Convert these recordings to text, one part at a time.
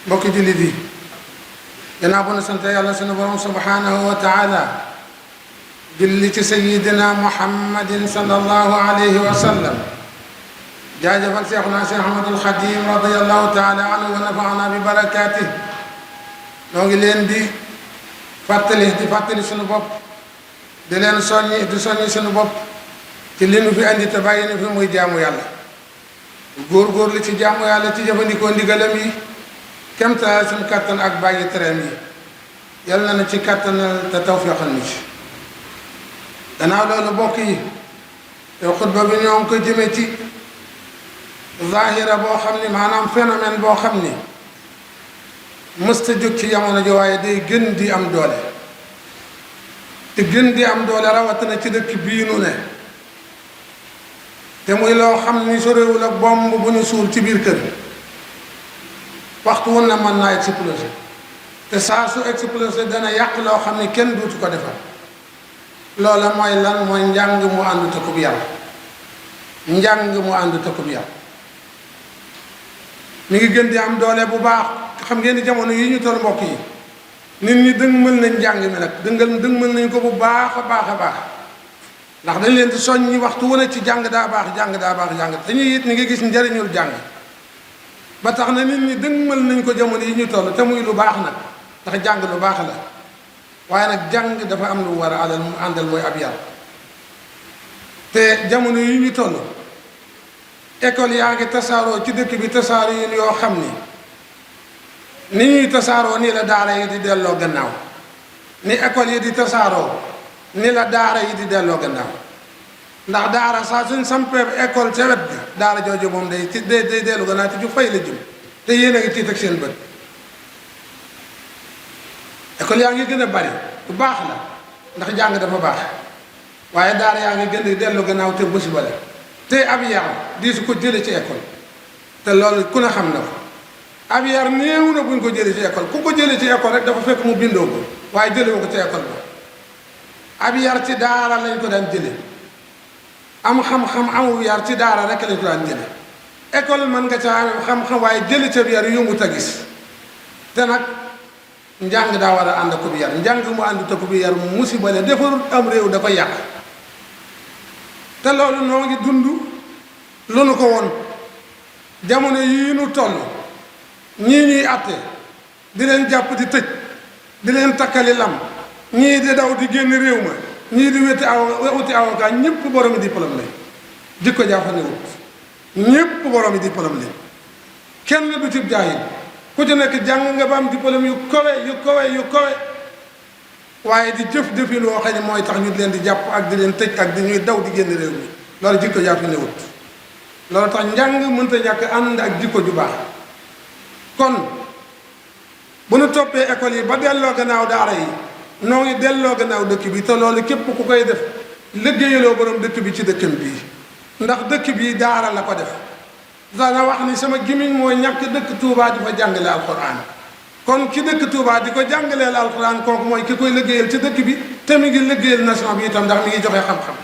mbokki jullit yi gannaaw bu nu sant yàlla sunu borom subhanahu wa taala julli ci sayidina muhammadin sallallahu alayhi wa sallam jaajëfal seexuna Seex Ahmadul Xadim radiallahu taala anhu wa nafaana bi barakaatih noo ngi leen di fàttali sunu bopp di leen soññi sunu bopp ci li nu fi andi te bàyyi nu fi muy jaamu yàlla góor-góorlu ci jaamu yàlla ci jëfandikoo ndigalam yi kemta suñu kàttan ak bàyyi tereem yi yàlla na ci kàttanal te tawfiixal ni ci gannaaw loolu bokk yi te xutba bi ñoo ngi ko jëme ci zahira boo xam ni maanaam phénomène boo xam ni mësta jóg ci jamono ji waaye day gën di am doole te gën di am doole rawatina ci dëkk bii nu ne te muy loo xam ni sorewul ak bomb bu ñu suul ci biir kër waxtu wun na mën naa explosé te saa su explosé dana yàq loo xam ni kenn duutu ko defar loola mooy lan mooy njàng mu ànd takub yar njàng mu ànd takub yar mi ngi gën di am doole bu baax xam ngeen ni jamono yi ñu toll mbokk yi nit ñi dëgmal nañ njàng mi nag dëgmal nañ ko bu baax a baax a baax ndax dañ leen di soññi waxtu wane ci jàng daa baax jàng dañuy it ni nga gis njariñul jàng ba tax na nit ñi dëgmal nañ ko jamono yi ñu toll te muy lu baax nag ndax jàng lu baax la waaye nag jàng dafa am lu war a àndal mooy ab yar te jamono yi ñu toll école yaa ngi tasaaroo ci dëkk bi tasaaroo yi yoo xam ni ñuy tasaaroo nii la daara yi di delloo gannaaw ni école yi di tasaaroo ni la daara yi di delloo gannaaw ndax daara saa suñ sampee école ca wet bi daara jooju moom day dellu gannaaw te ju fay la jëm te yéen a ngi tiit ak seen bët école yaa ngi gën a bari bu baax la ndax jàng dafa baax waaye daara yaa ngi gën di dellu gannaaw te musiba la te ab yar di su ko jële ci école te loolu ku ne xam na ko ab yar néew na buñ ko jële ci école ku ko jële ci école rek dafa fekk mu bindoo ko waaye jëlewu ko ci école ba ab yar ci daara lañ ko daan jële am xam-xam amu yar ci daara rek lañ ko daan jële école mën nga ca am xam-xam waaye jële ca yar yombut a gis te nag njàng daa war a ànd ko bi yar njàng mu ànd ko bi yar mu musiba la defarul am réew da koy yàq te loolu noo ngi dund lu nu ko woon jamono yii nu toll ñii ñuy àtte di leen jàpp di tëj di leen takkali lam ñii di daw di génn réew ma ñii di wuti avocat ñëpp boromi diplôme lañ jikko jaafane wut ñëpp boromi diplôme lañ kenn du ci jaahil ku ci nekk jàng nga ba am diplôme yu kawe waaye di jëf-jëfin woo xam ne mooy tax ñu leen di jàpp ak di leen tëj ak di ñuy daw di génn réew mi loolu jikko jaafane wut loolu tax njàng mënta ñàkk ànd ak jikko ju baax kon bu nu toppee école yi ba delloo gannaaw daara yi noo ngi delloo gannaaw dëkk bi te loolu képp ku koy def liggéeyaloo borom dëkk bi ci dëkkam bii ndax dëkk bii daara la ko def dana wax ni sama gimiñ mooy ñàkk dëkk Touba di fa jàngale alquran kon ki dëkk Touba di ko jàngaleel alquran kooku mooy ki koy liggéeyal ci dëkk bi te mi ngi liggéeyal nation bi itam ndax mi ngi joxe xam-xam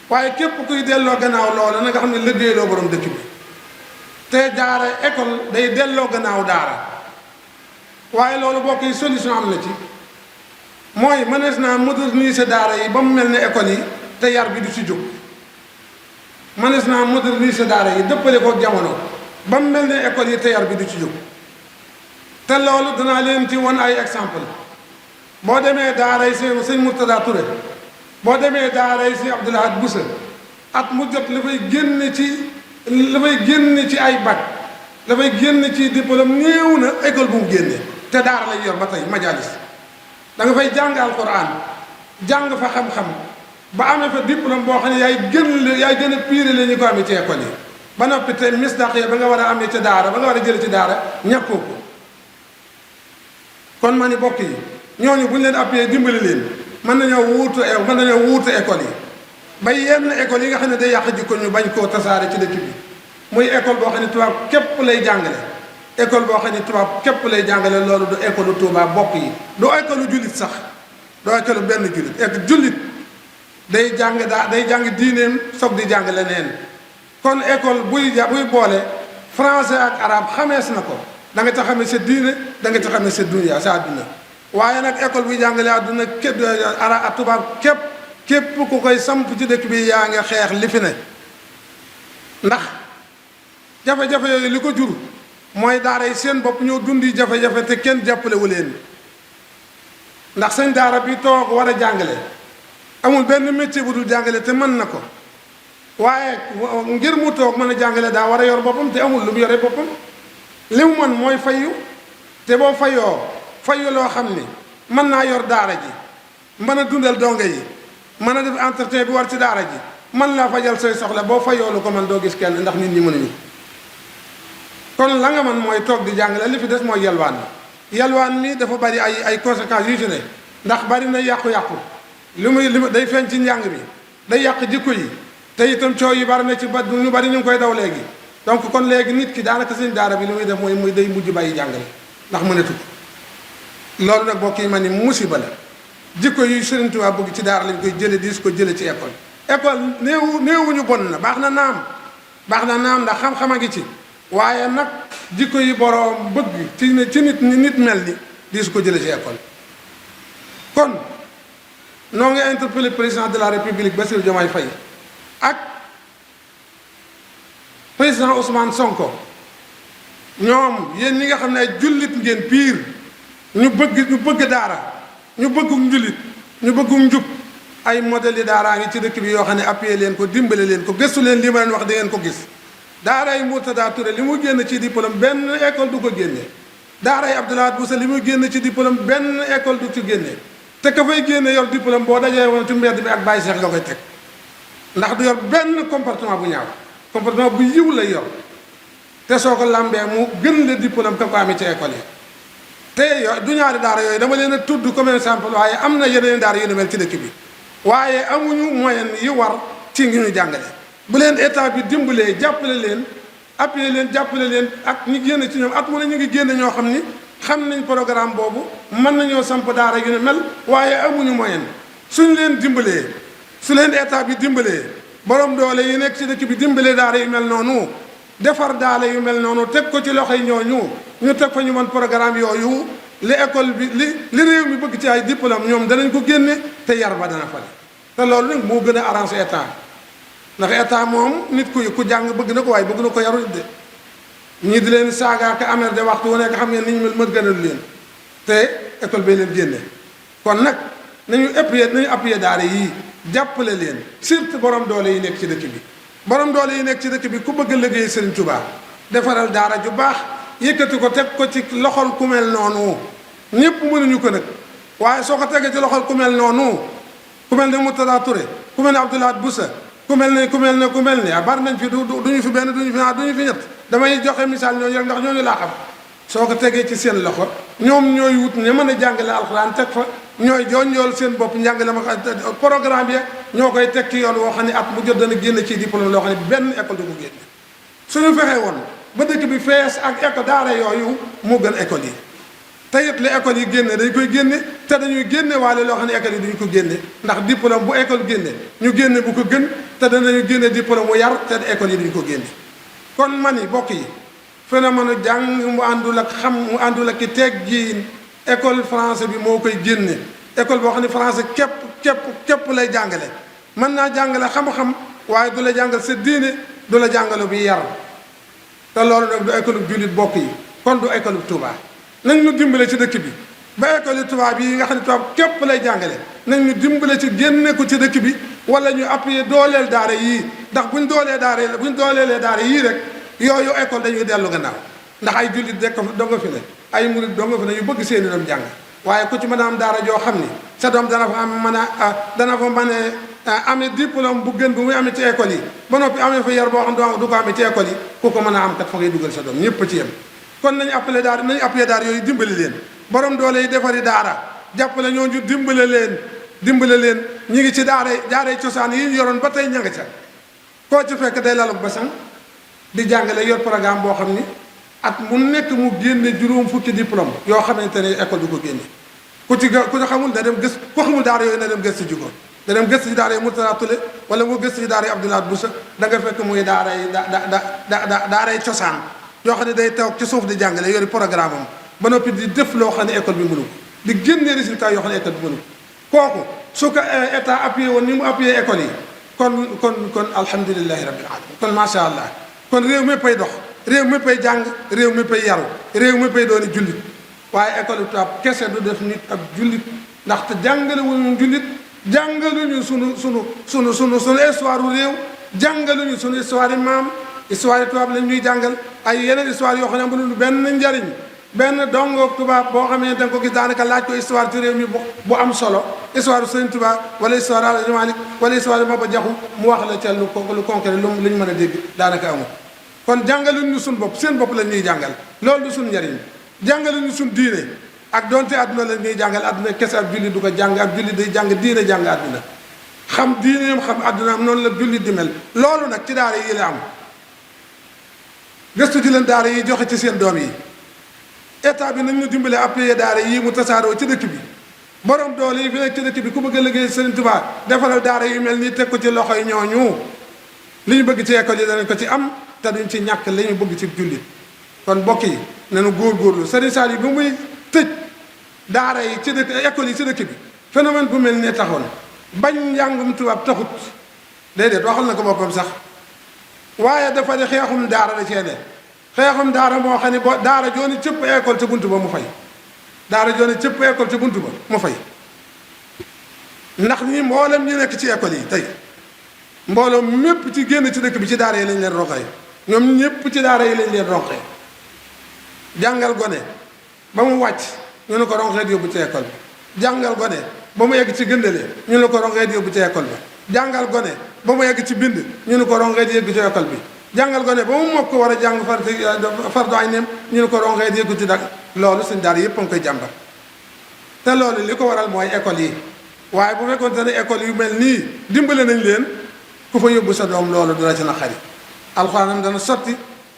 waaye képp kuy delloo gannaaw loola na nga xam ne liggéeyaloo borom dëkk bi te daara école day delloo gannaaw daara waaye loolu bokk yi solution am na ci mooy mënees naa moderniser daara yi ba mu mel ne école yi te yar bi du ci jóg mënees naa moderniser daara yi dëppale ko jamono ba mu mel ne école yi te yar bi du ci jóg te loolu danaa leen ci won ay exemple boo demee daara yi sëñ Murtada Touré boo demee daara yi sëñ Abdoul Ahad Boussa at mu jot li fay génn ci ay bac dafay génn ci diplôme néew na école bu mu génne te daara lay yor ba tey majalis da nga fay jàng alquran jàng fa xam-xam ba amee fa diplôme boo xam ne yaay gën a piire la ñu ko amee ci école yi ba noppi te misdaq ba nga war a amee ca daara ba nga war a jële ci daara ñàkkoo ko kon ma ni bokk yi ñooñu bu ñu leen appuyé dimbali leen mën nañoo wuutu école yi ba yenn école yi nga xam ne day yàq jikko ñu bañ koo tasaare ci dëkk bi muy école boo xam ne tubaab képp lay jàngale école boo xam ne tubaab képp lay jàngale loolu du école Touba bokk yi du école jullit sax du école benn jullit jullit day jàng diineem soog di jàng leneen kon école buy boole français ak arabe xamees na ko da nga ca xamee sa diine da nga ca xamee sa dunya sa àdduna waaye nag école buy jàngale àdduna ara tubaab képp ku koy samp ci dëkk bi yaa ngi xeex li fi ne ndax jafe-jafe yooyu li ko jur mooy daara yi seen bopp ñoo dundi jafe-jafe te kenn jàppalewu leen ndax sëñ daara bi toog war a jàngale amul benn métier bu dul jàngale te mën na ko waaye ngir mu toog mën a jàngale daa war a yor boppam te amul lu mu yore boppam li mu mën mooy fayu te boo fayu loo xam ni mën naa yor daara ji mën a dundal donge yi mën a def entretien bi war ci daara ji mën laa fajal say soxla boo fayoo lu ko man doo gis kenn ndax nit ñi mënuñu kon la nga man mooy toog di jàngale li fi des mooy yalwaan mi dafa bari ay conséquences yu ci ne ndax bari na yàqu-yàqu li muy day feeñ ci njàng bi day yàq jikko yi te itam coow yi bari na ci ba ñu bari ñu ngi koy daw léegi donc kon léegi nit ki daanaka seen daara bi li muy def mooy muy day mujj bàyyi jàngale ndax mënatu ko loolu nag bokk yi ma ni musiba la jikko yi Sëriñ Tuubaa bëgg ci daara lañ koy jële di ko jële ci école néewuñu bon na baax na naam ndax xam-xam a ngi ci waaye nag jikko yi boroom bëgg ci nit mel ni di ko jële ci école kon noo ngi interpellé président de la république Bassirou Diomaye Faye ak président Ousmane Sonko ñoom yéen ñi nga xam ne ay jullit ngeen piir ñu bëgg daara ñu bëggum njullit ñu bëggum njub ay modèle yi daaraa ngi ci dëkk bi yoo xam ne appuyé leen ko dimbale leen ko gëstu leen li ma leen wax da ngeen ko gis daara yi Mourtada Touré li mu génn ci diplôme benn école du ko génne daara yi Abdoulaye Boussa li mu génn ci diplôme benn école du ci génne te ka fay génne yor diplôme boo dajee woon ci mbedd bi ak Baye Cheikh nga koy teg ndax du yor benn comportement bu ñaaw comportement bu yiw lay yor te soo ko lambee mu gën le diplôme ka ko amee ci école yi te du ñaari daara yooyu dama leen a tudd comme exemple waaye am na yeneen daara yu ne mel ci dëkk bi waaye amuñu moyen yi war ci ngi ñu jàngale bu leen état bi dimbalee jàppale leen appuyé leen jàppale leen ak ñi génn ci ñoom at mu ne ñu ngi génn ñoo xam ni xam nañ programme boobu mën nañoo samp daara yu ne mel waaye amuñu moyen suñ leen dimbalee su leen état bi dimbalee borom doole yi nekk ci dëkk bi dimbalee daara yu mel noonu defar daara yu mel noonu teg ko ci loxoy ñooñu ñu teg fa ñu mën programme yooyu li école bi li réew mi bëgg ci ay diplôme ñoom danañ ko génne te yar ba dana fale te loolu nag moo gën a arrangé état ndax état moom nit ku jàng bëgg na ko waaye bëgg na ko yarul de ñii di leen saaga ak amer de waxtu wu nekk xam ngeen ni ñu mel mën gënal leen te école bay leen génne kon nag nañu appuyer daara yii jàppale leen surtout borom doole yi nekk ci dëkk bi borom doole yi nekk ci dëkk bi ku bëgg a liggéey Serigne Touba defaral daara ju baax yëkkati ko teg ko ci loxol ku mel noonu ñëpp mënuñu ko nag waaye soo ko tegee ci loxol ku mel noonu ku mel ne Mourtada Touré ku mel ne Abdoulaye Boussa ku mel ne bari nañ fi duñu fi benn duñu fi ñett damay joxe misaal ñooñu rek ndax ñooñu laa xam soo ko tegee ci seen loxo ñoom ñooy wut ña mën a jàngale alxuraan teg fa ñooy jonjool seen bopp njàngale ma programme bi ñoo koy teg ci yoon woo xam ne at mu jot dana génn ci diplôme loo xam ne benn école du ko génne suñu fexee woon ba dëkk bi fees ak école daara yooyu moo gën école yi te it li école yi génne dañ koy génne te dañuy génne waale loo xam ne école yi duñu ko génne ndax diplôme bu école génne ñu génne bu ko gën te danañu génne diplôme mu yar te école yi duñu ko génne kon man yi bokk yi phénomène jàng mu àndul ak xam mu àndul ak ki teggiin école français bi moo koy génne école boo xam ne français képp lay jàngale mën naa jàngale xam-xam waaye du la jàngal sa diine du la jàngale bi yar te loolu nag du école bu jullit bokk yi kon du école bu Touba nañ ñu dimbale ci dëkk bi ba école yi tubaab yi nga xam ne tubaab képp lay jàngale nañ ñu dimbale ci génne ko ci dëkk bi wala ñu appuyer dooleel daara yii ndax buñ dooleelee daara yii rek yooyu école dañuy dellu gannaaw ndax ay jullit rek donga fi ne ay murit donga fi ne yu bëgg seeni doom jàng waaye ku ci mën a am daara joo xam ni sa doom dana fa mën a amee diplôme bu gën bu muy amee ci école yi ba noppi amee fa yar boo xam du ko amee ci école yi ku ko mën a am kat fa ngay dugal sa doom ñëpp ci yem kon nañu appelé daara yooyu dimbali leen borom doole yi defari daara jàppale ñooñu dimbale leen ñi ngi ci daaray cosaan yi yoroon ba tey ña nga ca koo ci fekk day lalug basang di jàngale yor programme boo xam ni at mu nekk mu génne juróom fukki diplôme yoo xamante ne école du ko génne ku ci xamul na dem gës ku xamul daara yooyu na dem gëstu ji ko da dem gëstu ci daara yi Mourtada Touré wala mu gëstu ci daara yi Abdoulaye Boussa da nga fekk muy daaray cosaan yoo xam ne day taw ci suuf di jàngale yori programme am ba noppi di def loo xam ne école bi mënu ko di génne résultat yoo xam ne école bi mënu ko kooku su ko état appuyé woon ni mu appuyé école yi kon alhamdulilahi rabbil alamin kon macha allah kon réew méppay dox réew méppay jàng réew méppay yaru réew méppay dooni jullit waaye école tubaab kese du def nit ab jullit ndaxte jàngalewuñu jullit jàngaluñu sunu histoire u réew jàngaluñu sunu histoire yi maam histoire yi tubaab lañ ñuy jàngal ay yeneen histoire yoo xam ne amul benn njariñ benn dongoog tubaab boo xam ne da nga ko gis daanaka laaj ko histoire ci réew mi bu am solo histoire Sëriñ Tuubaa wala histoire Alaaji Maalik wala histoire Maba Jaxu mu wax la ca lu concret lu ñu mën a dégg daanaka amul kon jàngaluñu suñ bopp seen bopp lañ ñuy jàngal loolu du suñ njariñ jàngaluñu suñ diine ak donte àdduna la ñuy jàngal àdduna kese ab jullit du ko jàng ab jullit day jàng diine jàng àdduna xam diineem xam àdduna am noonu la jullit di mel loolu nag ci daara yi la am gëstu ci leen daara yi joxe ci seen doom yi état bi nañ ñu dimbale appuyé daara yi mu tasaaroo ci dëkk bi borom doole yi fi nekk ci dëkk bi ku bëgg a liggéey Sëriñ Tuubaa defaral daara yu mel nii teg ko ci loxo yi ñooñu li ñu bëgg ci école yi danañ ko ci am te duñ ci ñàkk li ñu bëgg ci jullit kon mbokk yi nañu góorgóorlu Sëriñ Saliou bi muy tëj daara yi ci dëkk école yi ci dëkk bi phénomène bu mel ne taxoon bañ njàngum tubaab taxut déedéet waxal na ko boppam sax waaye dafa di xeexum daara la cee ne xeexum daara moo xam ne boo daara jooni cëpp école ca buntu ba mu fay daara jooni cëpp école ca buntu ba mu fay ndax ñi mboolem ñu nekk ci école yi tey mbooloo mépp ci génn ci dëkk bi ci daara yi lañ leen ronqee ñoom ñépp ci daara yi lañ leen ronqee jàngal gone ba mu wàcc ñu ne ko ronqee di yóbbu ci école bi jàngal gone ba mu yegg ci gëndale ñu ne ko ronqee di yóbbu ci école bi jàngal gone ba mu yegg ci bind ñu ne ko ronqee di yóbbu ci école bi jàngal gone ba mu mokk war a jàng fardu aynim ñu ne ko ronqee di yóbbu ci dak loolu suñ daara yëpp a ngi koy jàmbar te loolu li ko waral mooy école yi waaye bu fekkoon ne école yu mel nii dimbale nañ leen ku fa yóbbu sa doom loolu du la ci naqari alxuraanam dana sotti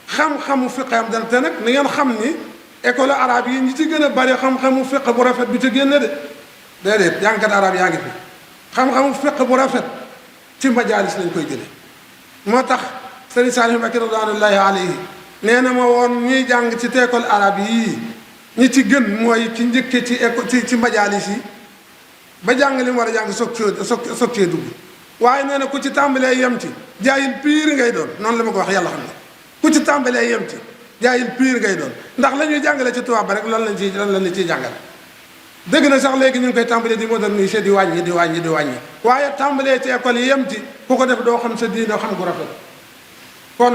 xam-xamu fiqam dana te nag ni ngeen xam ni école arabe yi ñi ci gën a bari xam-xamu fiq bu rafet bi ci génne de déedéet jàngkat arabe yaa ngi fi xam-xamu fiq bu rafet ci majaalis lañ koy jële moo tax Sëriñ Saliou Mbacké ridwanullahi alayhi nee na ma woon ñuy jàng ci école arabe yii ñi ci gën mooy ci njëkke ci école ci majaalis yi ba jàng li mu war a jàng soog cee dugg waaye nee na ku ci tàmbalee yem ci jaayil piir ngay doon noonu la ma ko wax yàlla xam ne ku ci tàmbalee yem ci jaayil piir ngay doon ndax la ñuy jàngale ci tubaab ba rek loolu lañ ciy jàngale dëgg na sax léegi ñu ngi koy tàmbalee di moderniser di wàññi waaye tàmbalee ci école yi yem ci ku ko def doo xam sa diine xam gu rafet kon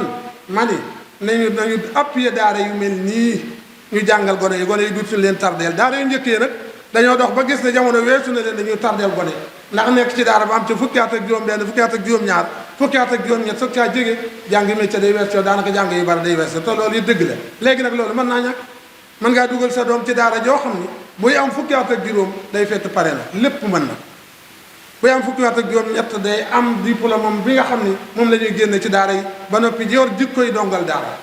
mani nañu appuyer daara yu mel nii ñu jàngal gone yi duutu leen tardeel daara yu njëkk yi nag dañoo dox ba gis ne jamono weesu na leen dañuy tardeel gone ndax nekk ci daara ba am ca fukki at ak juróom benn fukki at ak juróom ñaar fukki at ak juróom ñett soog caa jege jàngi métier day wees daanaka jàng yu bari day wees te loolu yi dëgg la léegi nag loolu mën naa ñàkk mën ngaa dugal sa doom ci daara joo xam ni buy am fukki at ak juróom day fekk pare na lépp mën na buy am fukki at ak juróom ñett day am diplôme moom bi nga xam ni moom la ñuy génne ci daara yi ba noppi yor jikkoy dongal daara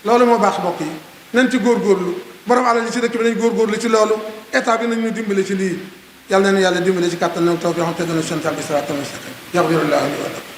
loolu moo baax mbokk yi nañ ci góorgóorlu borom alal yi ci dëkk bi nañ góorgóorlu ci loolu état bi nañ ñu dimbale ci lii yàlla nañu yàlla dimbale ci kàttan nag toog yoo xam te dana sontal bi siraatal mustaqim yaxfirullahu li wa lakum